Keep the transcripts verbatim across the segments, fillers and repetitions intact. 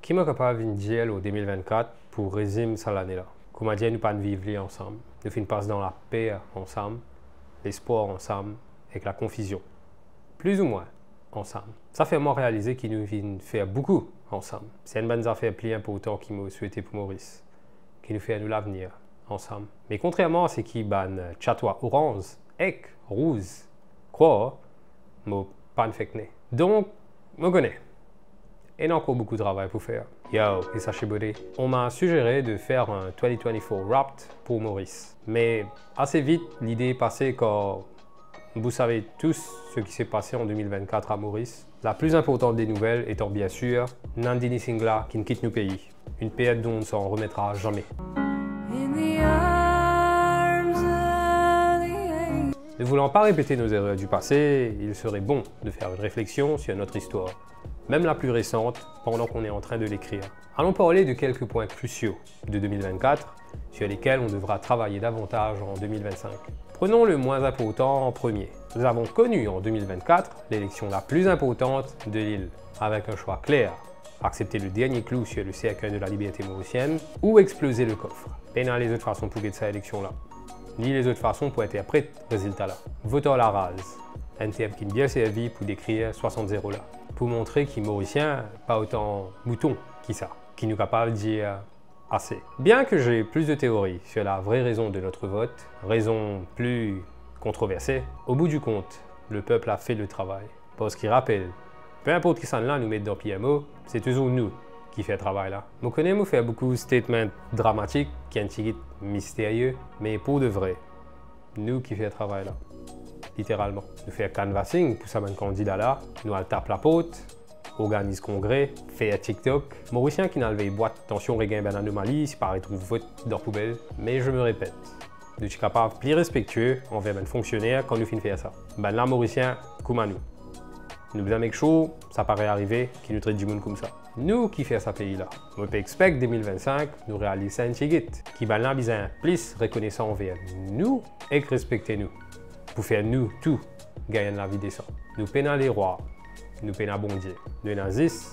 Ki mo kapav vinn dir lor de mil vennkat pou rezim sa lane la? Kouma dir, nou pa'nn viv li ansam. Nou finn pas dan laper ansam, lespwar ansam, ek lakonfizion. Plizoumwin ansam. Sa fer mwa realize ki nou finn fer boukou ansam. Se enn bann zafer pli inportan ki mo swete pou Moris, ki nou fer nou lavenir ansam. Me kontrerman a seki bann, eh, tyatwa oranz ek rouz krwar, mo pa'nn fek ne. Donk, mo kone, ena ankor boukou travay pou fer. Yo, ki sa Shibori. On m'a suggéré de faire un twenty twenty-four Wrapped pour Moris. Mais assez vite, l'idée est passée quand vous savez tous ce qui s'est passé en deux mille vingt-quatre à Maurice. La plus importante des nouvelles étant bien sûr Nandini Singla qui quitte nos pays. Une perte dont on ne s'en remettra jamais. In the arms of the angel. Ne voulant pas répéter nos erreurs du passé, il serait bon de faire une réflexion sur notre histoire, même la plus récente, pendant qu'on est en train de l'écrire. Allons parler de quelques points cruciaux de deux mille vingt-quatre, sur lesquels on devra travailler davantage en deux mille vingt-cinq. Prenons le moins important en premier. Nous avons connu en deux mille vingt-quatre l'élection la plus importante de l'île, avec un choix clair, accepter le dernier clou sur le cercueil de la liberté mauricienne ou exploser le coffre. Pena lezot fason pou get sa eleksion la, ni lezot fason pou interpret rezilta la. Vot ar laraz, enn term ki bien servi pou dekrir swasant zero la, pou montre ki Morisien pa otan mouton ki sa, ki nou kapav dir assez. Bien que j'ai plus de théories sur la vraie raison de notre vote, raison plus controversée, au bout du compte, le peuple a fait le travail. Parski rapel, pe inport kisannla nou met dan P M O, se touzour nou ki fer travay la. Mo kone mo fer boukou statement dramatik ki enn tigit misterye, me pou de vre, nou ki fer travay la. Literalman. Nou fer canvassing pou sa bann kandida la, nou al tap laport, organiz kongre, fer TikTok. Morisien ki'nn al vey bwat, atansion, regagn bann anomali, si pa retrouv vot dan poubel. Me je me répète, nou ti kapav pli respektie anver bann fonksioner kan nou finn fer sa. Bannla Morisien kouma nou. Nou bizin make sure sa pa rearive ki nou tret dimoun koumsa. Nou ki fer sa pei la. Mo pe expect de mil vennsenk, nou realiz sa enn tigit, ki bannla bizin plis rekonesan anver nou ek respekte nou, pou fer nou tou gagn enn lavi desan. Nou pena lerwa, nou pena Bondie, nou ena zis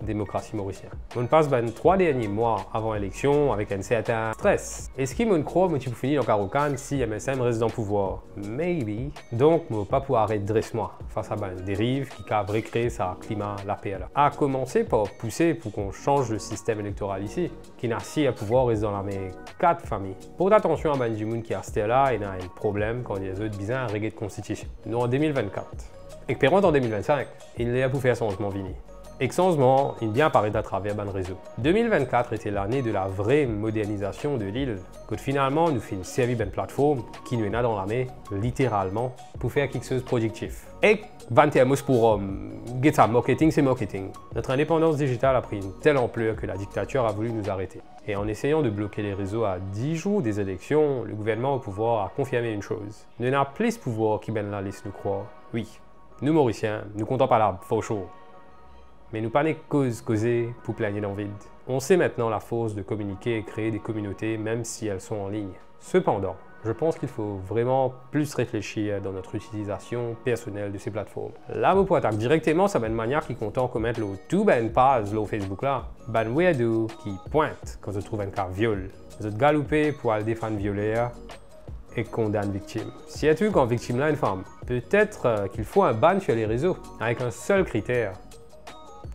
demokrasi morisien. Mo'nn pas bann trwa dernie mwa avan eleksion avek enn sertin stres. Eski mo'nn krwar mo ti pou fini dan karo kann si M S M res dan pouvwar? Maybe. Donk, mo pa pou aret dres mwa fas a bann deriv ki kav rekre sa klima laper la. A komanse par pouse pou kon sanz le sistem elektoral isi, ki ena sir pouvwar res dan lame kat fami. Port atansion a bann dimoun ki aster la ena enn problem kan dir zot bizin reget konstitision. Nou an de mil vennkat. Ek pe rant an de mil vennsenk, inn ler pou fer sanzman vini. Ek sanzman inn bien aparet atraver bann rezo. De mil vennkat ete lane de la vre modernizasion de lil, kot finalman nou finn servi bann platform ki nou ena dan lame, literalman, pou fer kiksoz prodiktif. Ek vann termos pou Rom, get sa, marketing se marketing. Notre indépendance digitale a pris une telle ampleur que la dictature a voulu nous arrêter. Et en essayant de bloquer les réseaux à dix jours des élections, le gouvernement au pouvoir a confirmé une chose. Nou ena plis pouvwar ki bannla les nou krwar. Wi, nou Morisien, nou kontan palab, for sure. Me nou pa nek koz koze pou plagne dan vid. On sait maintenant la force de communiquer et créer des communautés, même si elles sont en ligne. Cependant, je pense qu'il faut vraiment plus réfléchir dans notre utilisation personnelle de ces plateformes. La mo pou atak direkteman sa bann maniak ki kontan koment lor tou bann paz lor Facebook la. Bann weirdo ki pwint kan zot trouv enn ka vyol. Zot galoupe pou al defann violer ek kondann viktim. Sirtou kan viktim la enn fam. Peut-être, euh, qu'il faut un ban sur les réseaux, avec un seul critère.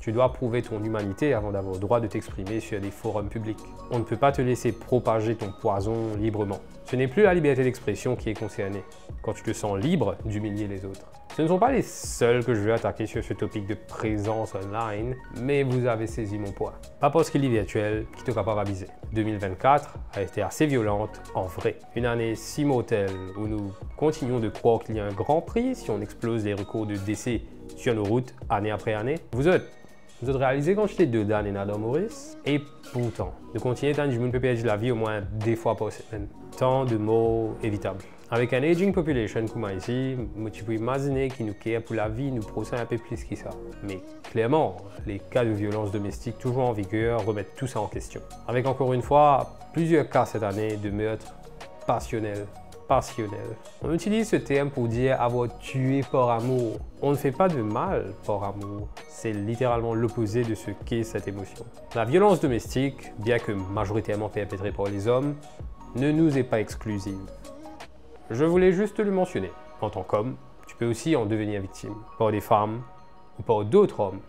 Tu dois prouver ton humanité avant d'avoir droit de t'exprimer sur des forums publics. On ne peut pas te laisser propager ton poison librement. Ce n'est plus la liberté d'expression qui est concernée quand tu te sens libre d'humilier les autres. Ce ne sont pas les seuls que je veux attaquer sur ce topic de présence online, mais vous avez saisi mon point. Pa parski li virtiel ki to kapav abize. De mil vennkat a ete ase violan an vre. Une année si mortelle où nous continuons de croire qu'il y a un grand prix si on explose les records de décès sur nos routes année après année. Vous autres, Zot realize kantite dodan ena dan Moris? E pourtan, nou kontigne tann dimoun pe perdi lavi omwin de fwa par semenn. Tan de mor evitab. Avek enn aging population kouma isi, mo ti pou imazine ki nou care pou lavi nou prosin inpe plis ki sa. Me klerman, les cas de violence domestique toujours en vigueur remettent tout ça en question. Avec encore une fois plusieurs cas cette année de meurtres passionnels passionnel. On utilise ce terme pour dire avoir tué par amour. On ne fait pas de mal par amour. C'est littéralement l'opposé de ce qu'est cette émotion. La violence domestique, bien que majoritairement perpétrée par les hommes, ne nous est pas exclusive. Je voulais juste le mentionner. En tant qu'homme, tu peux aussi en devenir victime, par des femmes ou par d'autres hommes.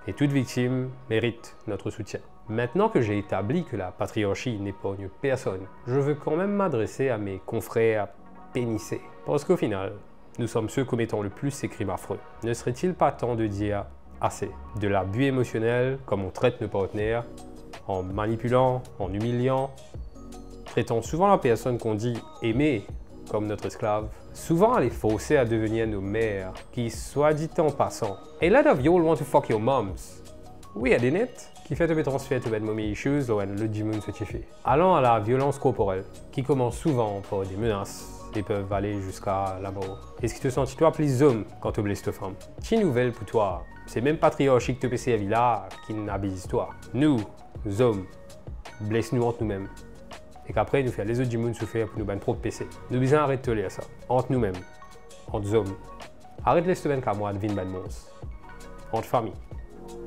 Et toute victime mérite notre soutien. Maintenant que j'ai établi que la patriarchie n'épargne personne, je veux quand même m'adresser à mes confrères pénissés. Parce qu'au final, nous sommes ceux commettant le plus ces crimes affreux. Ne serait-il pas temps de dire assez ? De l'abus émotionnel, comme on traite nos partenaires, en manipulant, en humiliant, traitant souvent la personne qu'on dit aimer comme notre esclave, souvent à les forcer à devenir nos maîtres, qui, soit dit en passant, a lot of y'all want to fuck your moms. Weird, isn't it? Ki fer to pe transfer to bann mommy issues lor enn lot dimoun so tifi. Alon a la violans korporel, ki koumans souvan par de menas e pev ale ziska lamor. Eski to santi twa pli zom kan to bles to fam? Ki nouvel pou twa? Se mem patriarchi ki to pe servi la ki'nn abiz twa. Nou, zom, bles nou ant noumem. Ek apre nou fer lezot dimoun soufer pou nou bann prop pese. Nou bizin aret toler sa, ant noumem, ant zom. Aret les to bann kamwad vinn bann mons ant fami.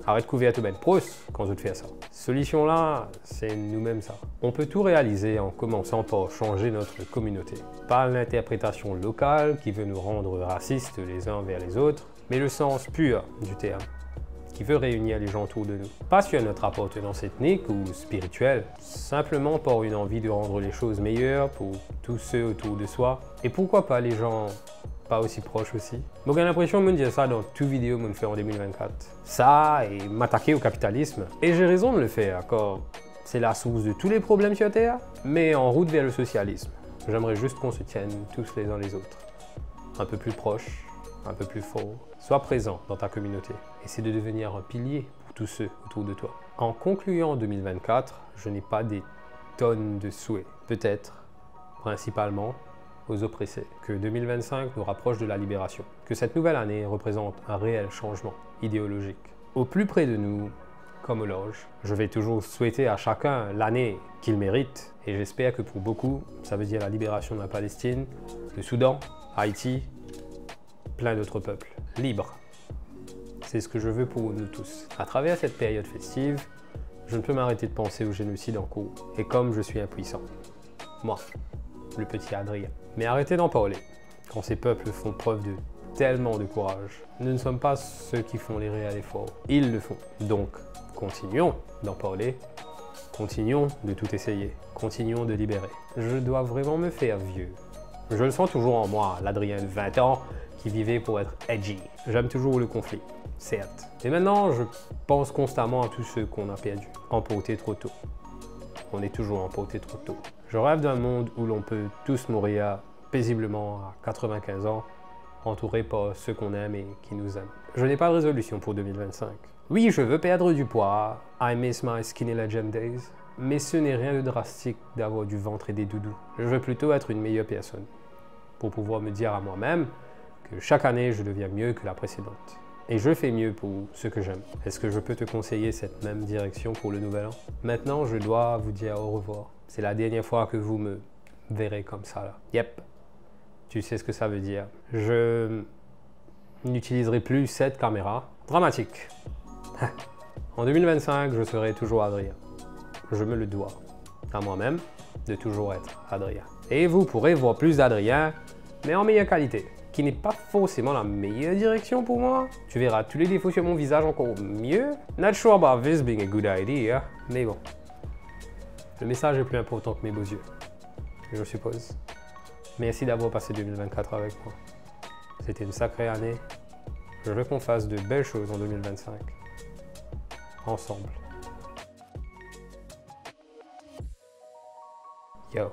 Aret kouver to bann pros kan zot fer sa. Solision la, se noumem sa. On peut tout réaliser en commençant par changer notre communauté. Pas l'interprétation locale qui veut nous rendre racistes les uns vers les autres, mais le sens pur du terme, qui veut réunir les gens autour de nous. Pas sur notre appartenance ethnique ou spirituelle, simplement par une envie de rendre les choses meilleures pour tous ceux autour de soi. Et pourquoi pas les gens pas aussi proches aussi? Mo gagn linpresion mo'nn dir sa dan tou video mo'nn fer an de mil vennkat. Sa, e m'atake au capitalisme. Et j'ai raison de le faire, car c'est la source de tous les problèmes sur Terre, mais en route vers le socialisme. J'aimerais juste qu'on se tienne tous les uns les autres. Un peu plus proches, un peu plus forts. Sois présent dans ta communauté. Essaie de devenir un pilier pour tous ceux autour de toi. En concluant deux mille vingt-quatre, je n'ai pas des tonnes de souhaits. Peut-être, principalement, aux oppressés. Que deux mille vingt-cinq nous rapproche de la libération. Que cette nouvelle année représente un réel changement idéologique. Au plus près de nous, comme au large. Je vais toujours souhaiter à chacun l'année qu'il mérite, et j'espère que pour beaucoup, ça veut dire la libération de la Palestine, le Soudan, Haïti, plein d'autres peuples libres. C'est ce que je veux pour nous tous. À travers cette période festive, je ne peux m'arrêter de penser au génocide en cours, et comme je suis impuissant. Moi, le petit Adrien. Mais arrêtez d'en parler. Quand ces peuples font preuve de tellement de courage, nous ne sommes pas ceux qui font les réels efforts. Ils le font. Donc, continuons d'en parler. Continuons de tout essayer. Continuons de libérer. Je dois vraiment me faire vieux. Je le sens toujours en moi, l'Adrien de vingt ans qui vivait pour être edgy. J'aime toujours le conflit, certes. Et maintenant, je pense constamment à tous ceux qu'on a perdus, emportés trop tôt. On est toujours emporté trop tôt. Je rêve d'un monde où l'on peut tous mourir paisiblement à quatre-vingt-quinze ans, entourés par ceux qu'on aime et qui nous aiment. Je n'ai pas de résolution pour deux mille vingt-cinq. Oui, je veux perdre du poids, I miss my skinny legend days, mais ce n'est rien de drastique d'avoir du ventre et des doudous. Je veux plutôt être une meilleure personne, pour pouvoir me dire à moi-même que chaque année je deviens mieux que la précédente. Et je fais mieux pour ceux que j'aime. Est-ce que je peux te conseiller cette même direction pour le nouvel an? Maintenant, je dois vous dire au revoir. C'est la dernière fois que vous me verrez comme ça, là. Yep. Tu sais ce que ça veut dire. Je n'utiliserai plus cette caméra. Dramatique. En deux mille vingt-cinq, je serai toujours Adrien. Je me le dois à moi-même de toujours être Adrien. Et vous pourrez voir plus d'Adrien, mais en meilleure qualité, qui n'est pas forcément la meilleure direction pour moi. Tu verras tous les défauts sur mon visage encore mieux. Not sure about this being a good idea, mais bon. Le message est plus important que mes beaux yeux, je suppose. Merci d'avoir passé deux mille vingt-quatre avec moi. C'était une sacrée année. Je veux qu'on fasse de belles choses en deux mille vingt-cinq. Ensemble. Yo.